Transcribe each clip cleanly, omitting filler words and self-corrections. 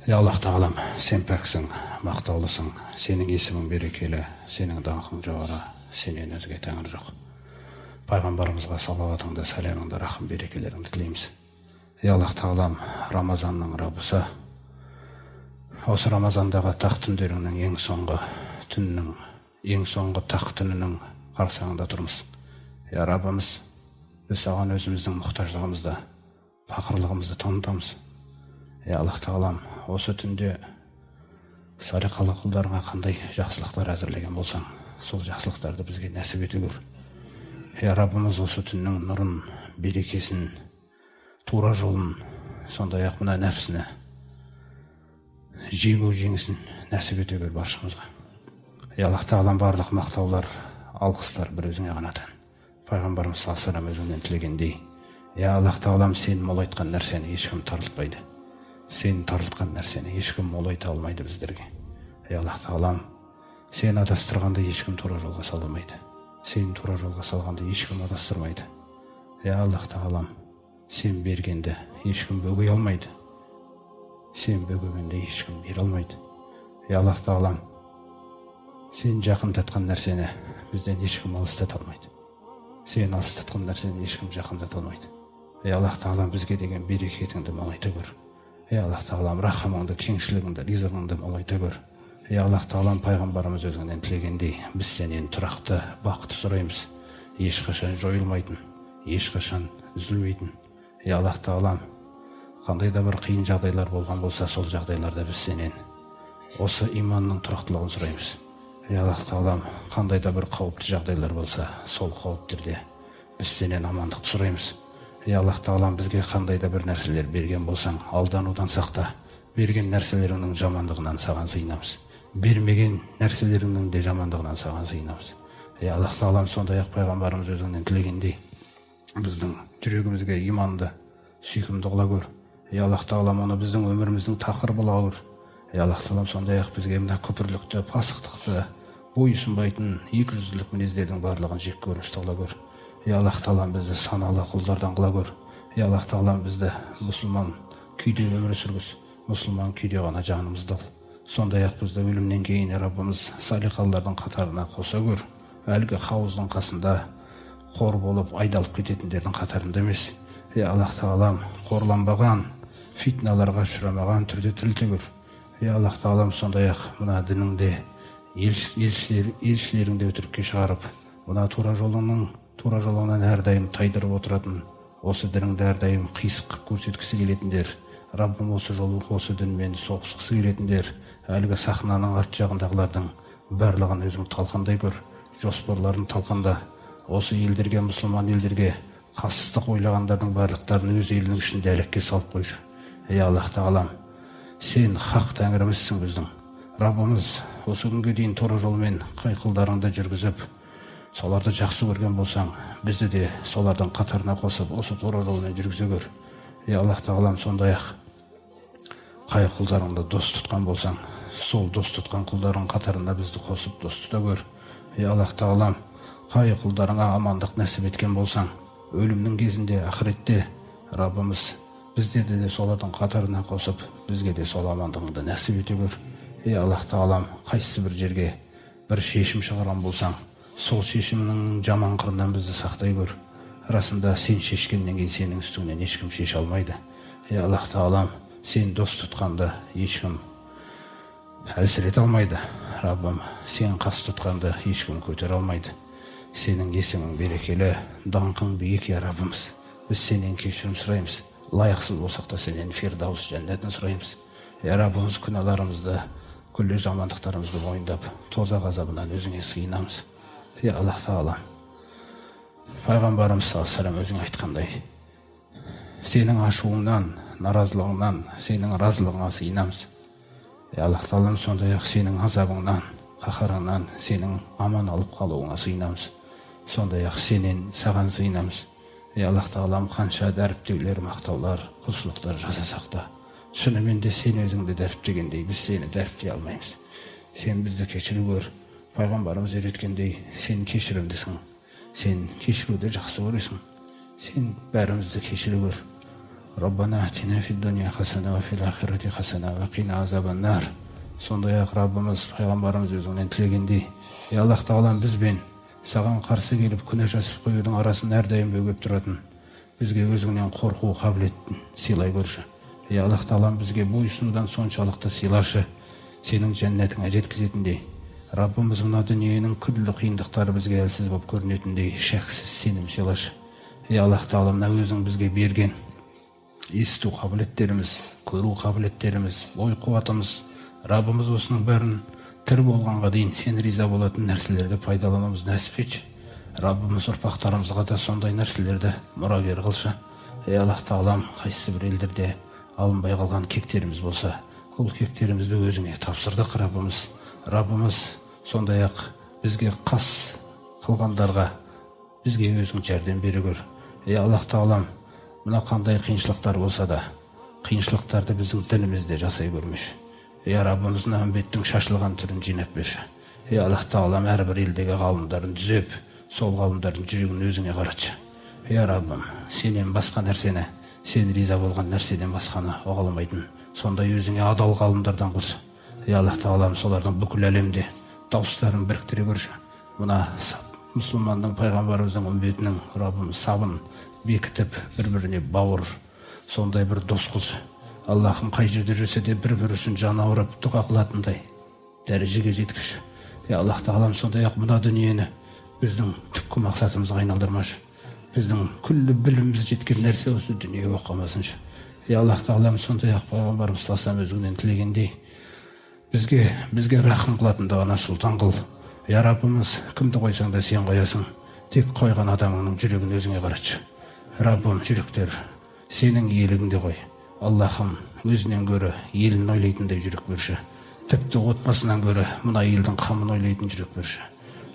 Я Аллах Тағалам, сен пәксің, мақтаулысың, сенің есімің берекелі, сенің даңқың жоғары, сенен өзге тәңір жоқ. Пайғамбарымызға салауатыңды, сәлеміңді, рахым берекелеріңді тілейміз. Я Аллах Тағалам, Рамазанның Раббысы, осы Рамазандағы тақ түндеріңнің ең соңғы түнінің, ең соңғы тақ түнінің қарсаңында тұрмыз. Я Раббымыз, біз саған өзіміздің мұқтаждығымызды, пақырлығымызды танытамыз. Я Аллах Тағалам, осы түнде салиқалы құлдарыңа қандай жақсылықтар әзірлеген болсаң, сол жақсылықтарды бізге нәсіп ете көр. Я Раббымыз, осы түннің нұрын, берекесін, тура жолын, сондай-ақ мына нәпсіні жеңу жеңісін нәсіп ете көр баршамызға. Я Аллах Тағалам, барлық мақтаулар, алғыстар бір өзіңе ғана тән. Пайғамбарымыз саллаллаху алейхи вассалам өзіңнен тілегендей, я Аллах Тағалам, сен молайтқан нәрсені ешкім тарылтпайды. Сен тарылтқан нәрсені ешкім молайта алмайды біздерге. Ей Аллах Тағалам, сен адастырғанды ешкім тура жолға сала алмайды. Сен тура жолға салғанды ешкім адастырмайды. Ей Аллах Тағалам, сен бергенді ешкім бөгей алмайды. Сен бөгегенді ешкім бере алмайды. Ей Аллах Тағалам, сен жақындатқан нәрсені бізден ешкім алыстата алмайды. Сен алыстатқан нәрсені ешкім жақындата алмайды. Ей Аллах Тағалам, бізге деген берекетіңді молайта көр. Ей Аллах Тағалам, рахымыңды, кеңшілігіңді, ризығыңды молайта көр. Ей Аллах Тағалам, пайғамбарымыз өзіңнен тілегендей, біз сенен тұрақты бақыт сұраймыз. Ешқашан жойылмайтын, ешқашан үзілмейтін. Ей Аллах Тағалам, қандай да бір қиын жағдайлар болған болса, сол жағдайларда біз сенен осы иманның тұрақтылығын сұраймыз. Ей Аллах Тағалам, қандай да бір қауіпті жағдайлар болса, сол қауіптерде біз сенен амандықты сұраймыз. Ей Аллах Тағалам, бізге қандай да бір нәрселер берген болсаң, алданудан сақта. Берген нәрселеріңнің жамандығынан саған сыйынамыз. Бермеген нәрселеріңнің де жамандығынан саған сыйынамыз. Ей Аллах Тағалам, сондай-ақ пайғамбарымыз өзіңнен тілегендей, біздің жүрегімізге иманды сүйкімді қыла көр. Ей Аллах Тағалам, оны біздің өміріміздің тақырыбы қыла көр. Ей Аллах Тағалам, сондай-ақ бізге мына күпірлікті, пасықтықты, бойұсынбайтын екіжүзділік мінездердің барлығын жек көрінішті қыла көр. Ей Аллах Тағалам, бізді саналы құлдардан қыла көр. Ей Аллах Тағалам, бізді мұсылман күйде өмір сүргіз, мұсылман күйде ғана жанымызды ал. Сондай-ақ бізді өлімнен кейін Раббымыз салиқалылардың қатарына қоса көр. Әлгі хауыздың қасында қор болып айдалып кететіндердің қатарында емес. Ей Аллах Тағалам, қорланбаған, фитналарға ұшырамаған түрде тірілте көр. Ей Аллах Тағалам, сондай-ақ мына дініңде елшілеріңді өтірікке шығарып, мына тура жолыңның тура жолыңнан әрдайым тайдырып отыратын, осы дініңді әрдайым қисық қып көрсеткісі келетіндер, Раббым осы жол, осы дінмен соғысқысы келетіндер, әлгі сахнаның арт жағындағылардың барлығын өзің талқандай көр, жоспарларын талқанда. Осы елдерге, мұсылман елдерге қастық ойлағандардың барлықтарын өз елінің ішінде әлекке салып қойшы. Ей Аллах Тағалам, сен хақ тәңірімізсің біздің. Раббымыз, осы күнге дейін тура жолмен қай құлдарыңды жүргізіп, соларды жақсы көрген болсаң, бізді де солардың қатарына қосып, осы тура жолмен жүргізе көр. Ей Аллах Тағалам, сондай-ақ қай құлдарыңды дос тұтқан болсаң, сол дос тұтқан құлдарың қатарына бізді қосып дос тұта көр. Ей Аллах Тағалам, қай құлдарыңа амандық нәсіп еткен болсаң, өлімнің кезінде, ақыретте Раббымыз біздерді де солардың қатарына қосып, бізге де сол амандығыңды нәсіп ете көр. Ей Аллах Тағалам, қайсы бір жерге бір шешім шығарған болсаң, сол шешімнің жаман қырынан бізді сақтай көр. Расында сен шешкеннен кейін сенің үстіңнен ешкім шеше алмайды. Ей Аллах Тағалам, сен дос тұтқанды ешкім әлсірете алмайды. Раббым, сен қас тұтқанды ешкім көтере алмайды. Сенің есімің берекелі, даңқың биік, я Раббымыз. Біз сенен кешірім сұраймыз. Лайықсыз болсақ та сенен Фирдаус жәннатын сұраймыз. Я Раббымыз, күнәларымызды, күллі жамандықтарымызды мойындап, тозақ азабынан өзіңе сыйынамыз. Ей Аллах Тағала, пайғамбарымыз саллаллаху алейхи вассалам өзің айтқандай, сенің ашуыңнан, наразылығыңнан, сенің разылығыңа сыйынамыз. Ей Аллах Тағалам, сондай-ақ сенің азабыңнан, қаһарыңнан, сенің аман алып қалуыңа сыйынамыз. Сондай-ақ сенен саған сыйынамыз. Ей Аллах Тағалам, қанша дәріптеулер, мақтаулар, құлшылықтар жасасақ та, шынымен де сен өзіңді дәріптегендей біз сені дәріптей алмаймыз. Сен бізді кешіре көр. Пайғамбарымыз үйреткендей, сен кешірімдісің, сен кешіруді жақсы көресің, сен бәрімізді кешіре көр. Раббана атина фид дунья хасана уа фил ахирати хасана уа қина азабан нар. Сондай-ақ Раббымыз, пайғамбарымыз өзіңнен тілегендей, ей Аллах Тағалам, бізбен саған қарсы келіп күнә жасап қоюдың арасын әрдайым бөгеп тұратын бізге өзіңнен қорқу қабілетін сыйлай көрші. Ей Аллах Тағалам, бізге бойұсынудан соншалықты сыйлашы, сенің жәннатыңа жеткізетіндей. Раббымыз, мына дүниенің күллі қиындықтары бізге әлсіз болып көрінетіндей шексіз сенім сыйлашы. Ей Аллах Тағала, мына өзің бізге берген есту қабілеттеріміз, көру қабілеттеріміз, ой қуатымыз, Раббымыз, осының бәрін тірі болғанға дейін сен риза болатын нәрселерді пайдалануымыз нәсіп етші. Раббымыз, ұрпақтарымызға да сондай нәрселерді мұрагер қылшы. Ей Аллах Тағалам, қайсы бір елдерде алынбай қалған кектеріміз болса, ол кектерімізді өзіңе тапсырдық, Раббымыз. Раббымыз, сондай-ақ бізге қас қылғандарға бізге өзің жәрдем бере көр. Ей Аллах Тағалам, мына қандай қиыншылықтар болса да, қиыншылықтарды біздің дінімізде жасай көрмеші. Ей Раббымыз, мына үмбеттің шашылған түрін жинап берші. Ей Аллах Тағалам, әрбір елдегі ғалымдарын түзеп, сол ғалымдардың жүрегін өзіңе қаратшы. Ей Раббым, сенен басқа нәрсені, сен риза болған нәрседен басқаны ұға алмайтын сондай өзіңе адал ғалымдардан қылшы. Ей Аллах Тағалам, солардың бүкіл әлемде дауыстарын біріктіре көрші. Мына мұсылманның, пайғамбарымыздың үмбетінің, Раббым, сабын бекітіп, бір-біріне бауыр, сондай бір дос қылшы. Аллахым, қай жерде жүрсе де бір-бірі үшін жан ауырып дұға қылатындай дәрежеге жеткізші. Ей Аллах Тағалам, сондай-ақ мына дүниені біздің түпкі мақсатымызға айналдырмашы. Біздің күллі біліміміз жеткен нәрсе осы дүние болып қалмасыншы. Ей Аллах Тағалам, сондай-ақ пайғамбарымыз саллаллаху алейхи өзіңнен тілегендей бізге рахым қылатындығына сұлтан қыл. Я Раббымыз, кімді қойсаң да сен қоясың, тек қойған адамыңның жүрегін өзіңе қаратшы. Раббым, жүректер сенің иелігіңде ғой. Аллахым, өзінен гөрі елін ойлайтындай жүрек берші. Тіпті отбасынан гөрі мына елдің қамын ойлайтын жүрек берші.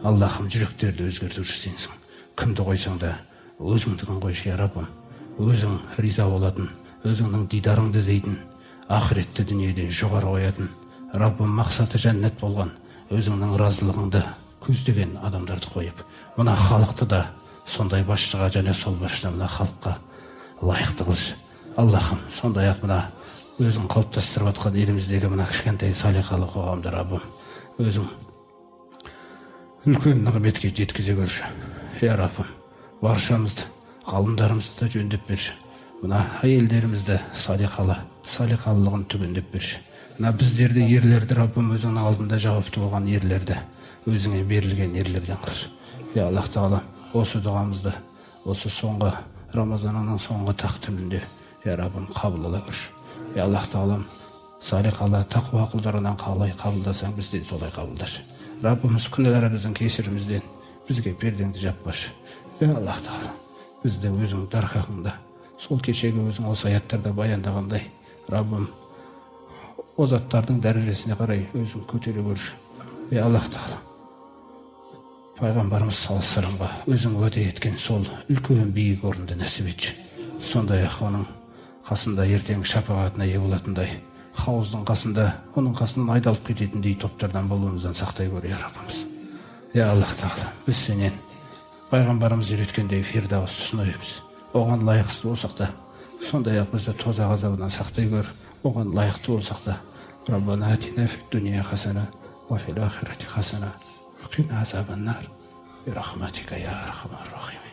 Аллахым, жүректерді өзгертуші сенсің. Кімді қойсаң да өзіңдігін қойшы, я Раббым. Өзің риза болатын, өзіңнің дидарыңды іздейтін, ақыретті дүниеден жоғары қоятын, Раббым, мақсаты жәннат болған, өзіңнің разылығыңды көздеген адамдарды қойып, мына халықты да сондай басшыға және сол басшыны мына халыққа лайықты қылшы. Аллахым, сондай-ақ мына өзің қалыптастырып жатқан еліміздегі мына кішкентай салиқалы қоғамды, Раббым, өзің үлкен нығметке жеткізе көрші. Я Раббым, баршамызды, ғалымдарымызды да жөндеп берші. Мына әйелдерімізді салиқалылығын түгендеп берші. Мына біздерді, ерлерді, Раббым, өзіңнің алдында жауапты болған ерлерді өзіңе берілген ерлерден қылшы. Я Аллах Тағала, осы дұғамызды осы соңғы Рамазанның соңғы тақ түнінде, я Раббым, қабыл ала көрші. Я Аллах Тағалам, салиқалы тақуа құлдарынан қалай қабылдасаң, бізден солай қабылдашы. Раббымыз, күнәларымыздың кешірімізден бізге пердеңді жаппашы. Я Аллах Тағала, бізді өзің даргахыңда сол кешегі өзің осы аяттарда баяндағандай, Раббым, о заттардың дәрежесіне қарай өзің көтере көрші. Я Аллах Тағала, пайғамбарымыз саллаллаху алейхи вассаламға өзің уәде еткен сол үлкен биік орынды нәсіп етші. Сондай-ақ оның қасында ертең шапағатына ие болатындай, хауыздың қасында оның қасынан айдалып кететіндей топтардан болуымыздан сақтай көр, я Раббымыз. Я Аллах Тағала, біз сенен пайғамбарымыз үйреткендей фирдаусты ұсынаймыз, оған лайықсыз болсақ та, сондай-ақ бізді тозақ азабынан сақтай көр, оған лайықты болсақ та. Раббана атина фид дунья хасана уа фил ахирати хасана уа қина азабан нар бирахматика я архамар рахимин.